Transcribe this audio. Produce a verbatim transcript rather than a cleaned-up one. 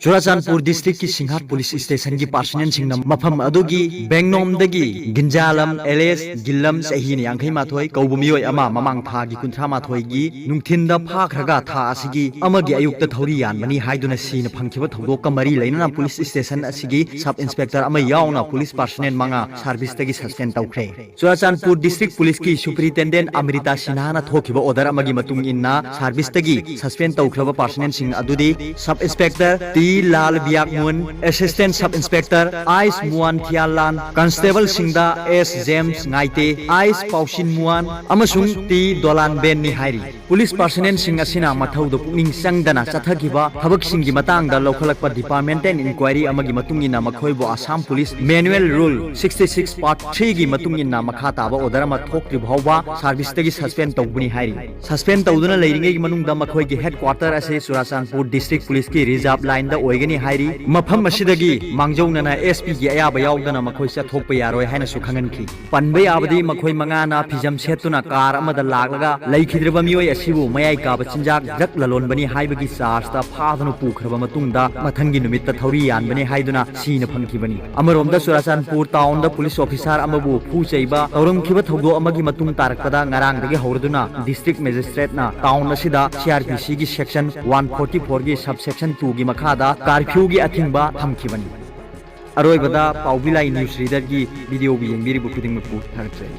Churachandpur district ꯀꯤ ꯁꯤꯡꯍꯥꯠ police station ꯒꯤ personnel ꯁꯤꯡꯅ ꯃꯐꯝ ꯑꯗꯨꯒꯤ ꯕꯦꯡꯅꯣꯝꯗꯒꯤ ꯒꯤꯟꯖꯥꯂꯝ alias ꯒꯤꯜꯂꯝ, ꯆꯍꯤꯅ ꯌꯥꯡꯈꯩ ꯃꯥꯊꯣꯏ ꯀꯧꯕ ꯃꯤꯑꯣꯏ ꯑꯃ ꯃꯃꯥꯡ ꯊꯥꯒꯤ ꯀꯨꯟꯊ꯭ꯔꯥ ꯃꯥꯊꯣꯏꯒꯤ ꯅꯨꯡꯊꯤꯟꯗ ꯐꯥꯈ꯭ꯔꯒ ꯊꯥ ꯑꯁꯤꯒꯤ ꯑꯃꯒꯤ ꯑꯌꯨꯛꯇ ꯊꯧꯔꯤ ꯌꯥꯟꯕꯅꯤ ꯍꯥꯏꯗꯨꯅ ꯁꯤꯅ ꯐꯪꯈꯤꯕ ꯊꯧꯗꯣꯛꯀ ꯃꯔꯤ ꯂꯩꯅꯅ police station ꯑꯁꯤꯒꯤ sub inspector ꯑꯃ ꯌꯥꯎꯅ police personnel ꯃꯉꯥ service ꯇꯒꯤ suspend ꯇꯧꯈ꯭ꯔꯦ꯫ ꯆꯨꯔꯥꯆꯥꯟꯄꯨꯔ district police ꯀꯤ superintendent ꯑꯃ꯭ꯔꯤꯇꯥ ꯁꯤꯟꯍꯥꯅ ꯊꯣꯛꯈꯤꯕ order ꯑꯃꯒꯤ ꯃꯇꯨꯡ ꯏꯟꯅ service ꯇꯒꯤ suspend ꯇꯧꯈ꯭ꯔꯕ personnel ꯁꯤꯡ ꯑꯗꯨꯗꯤ sub inspector T Lal Biakmuan, assistant sub inspector ꯑꯥꯏꯁ ꯃꯨꯋꯥꯟ ꯊꯤꯌꯥꯟꯂꯥꯟ, constable ꯁꯤꯡꯗ ꯑꯦꯁ ꯖꯦꯝꯁ ꯉꯥꯏꯇꯦ, ꯑꯥꯏꯁ ꯄꯥꯎꯁꯤꯟ ꯃꯨꯋꯥꯟ ꯑꯃꯁꯨꯡ ꯇꯤ ꯗꯣꯂꯥꯟ ꯕꯦꯟꯅꯤ ꯍꯥꯏꯔꯤ꯫ Police personnel ꯁꯤꯡ ꯑꯁꯤꯅ ꯃꯊꯧꯗ ꯄꯨꯛꯅꯤꯡ ꯆꯪꯗꯅ ꯆꯠꯊꯈꯤꯕ ꯊꯕꯛꯁꯤꯡꯒꯤ ꯃꯇꯥꯡꯗ ꯂꯧꯈꯠꯂꯛꯄ departmental inquiry ꯑꯃꯒꯤ ꯃꯇꯨꯡ ꯏꯟꯅ ꯃꯈꯣꯏꯕꯨ Assam Police Manual Rule sixty six part three ꯒꯤ ꯃꯇꯨꯡ ꯏꯟꯅ ꯃꯈꯥ ꯇꯥꯕ order ꯑꯃ ꯊꯣꯛꯇ꯭ꯔꯤ ꯐꯥꯎꯕ service ꯇꯒꯤ suspend ꯇꯧꯕꯅꯤ ꯍꯥꯏꯔꯤ꯫ Suspend ꯇꯧꯗꯨꯅ ꯂꯩꯔꯤꯉꯩꯒꯤ ꯃꯅꯨꯡꯗ ꯃꯈꯣꯏꯒꯤ headquarter ꯑꯁꯤ ꯆꯨꯔꯥꯆꯥꯟꯄꯨꯔ district police ꯀꯤ reserve line ꯗ ꯑꯣꯏꯒꯅꯤ ꯍꯥꯏꯔꯤ꯫ ꯃꯐꯝ ꯑꯁꯤꯗꯒꯤ ꯃꯥꯡꯖꯧꯅꯅ S P ꯒꯤ ꯑꯌꯥꯕ ꯌꯥꯎꯗꯅ ꯃꯈꯣꯏ ꯆꯠꯊꯣꯛꯄ ꯌꯥꯔꯣꯏ ꯍꯥꯏꯅꯁꯨ ꯈꯪꯍꯟꯈꯤ꯫ ꯄꯟꯕ ꯌꯥꯕꯗꯤ, ꯃꯈꯣꯏ ꯃꯉꯥꯅ ꯐꯤꯖꯝ ꯁꯦꯠꯇꯨꯅ car ꯑꯃꯗ ꯂꯥꯛꯂꯒ ꯂꯩꯈꯤꯗ꯭ꯔꯕ ꯃꯤꯑꯣꯏ ꯑꯁꯤꯕꯨ ꯃꯌꯥꯏ ꯀꯥꯕ ꯆꯤꯟꯖꯥꯛ drug ꯂꯂꯣꯟꯕꯅꯤ ꯍꯥꯏꯕꯒꯤ charge ꯇ ꯐꯥꯗꯨꯅ ꯄꯨꯈ꯭ꯔꯕ ꯃꯇꯨꯡꯗ ꯃꯊꯪꯒꯤ ꯅꯨꯃꯤꯠꯇ ꯊꯧꯔꯤ ꯌꯥꯟꯕꯅꯤ ꯍꯥꯏꯗꯨꯅ ꯁꯤꯅ ꯐꯪꯈꯤꯕꯅꯤ꯫ ꯑꯃꯔꯣꯝꯗ, ꯆꯨꯔꯥꯆꯥꯟꯄꯨꯔ town ꯗ police officer ꯑꯃꯕꯨ ꯐꯨ ꯆꯩꯕ ꯇꯧꯔꯝꯈꯤꯕ ꯊꯧꯗꯣꯛ ꯑꯃꯒꯤ ꯃꯇꯨꯡ ꯇꯥꯔꯛꯄꯗ ꯉꯔꯥꯡꯗꯒꯤ ꯍꯧꯔꯗꯨꯅ district magistrate ꯅ town ꯑꯁꯤꯗ C R P C ꯒꯤ section one forty four ꯒꯤ subsection two ꯒꯤ ꯃꯈꯥꯗ curfew ꯒꯤ ꯑꯊꯤꯡꯕ ꯊꯝꯈꯤꯕꯅꯤ꯫ ꯑꯔꯣꯏꯕꯗ ꯄꯥꯎꯕꯤꯂꯥꯏ news reader ꯒꯤ video ꯕꯨ ꯌꯦꯡꯕꯤꯔꯤꯕ ꯈꯨꯗꯤꯡꯃꯛꯄꯨ ꯊꯥꯒꯠꯆꯔꯤ꯫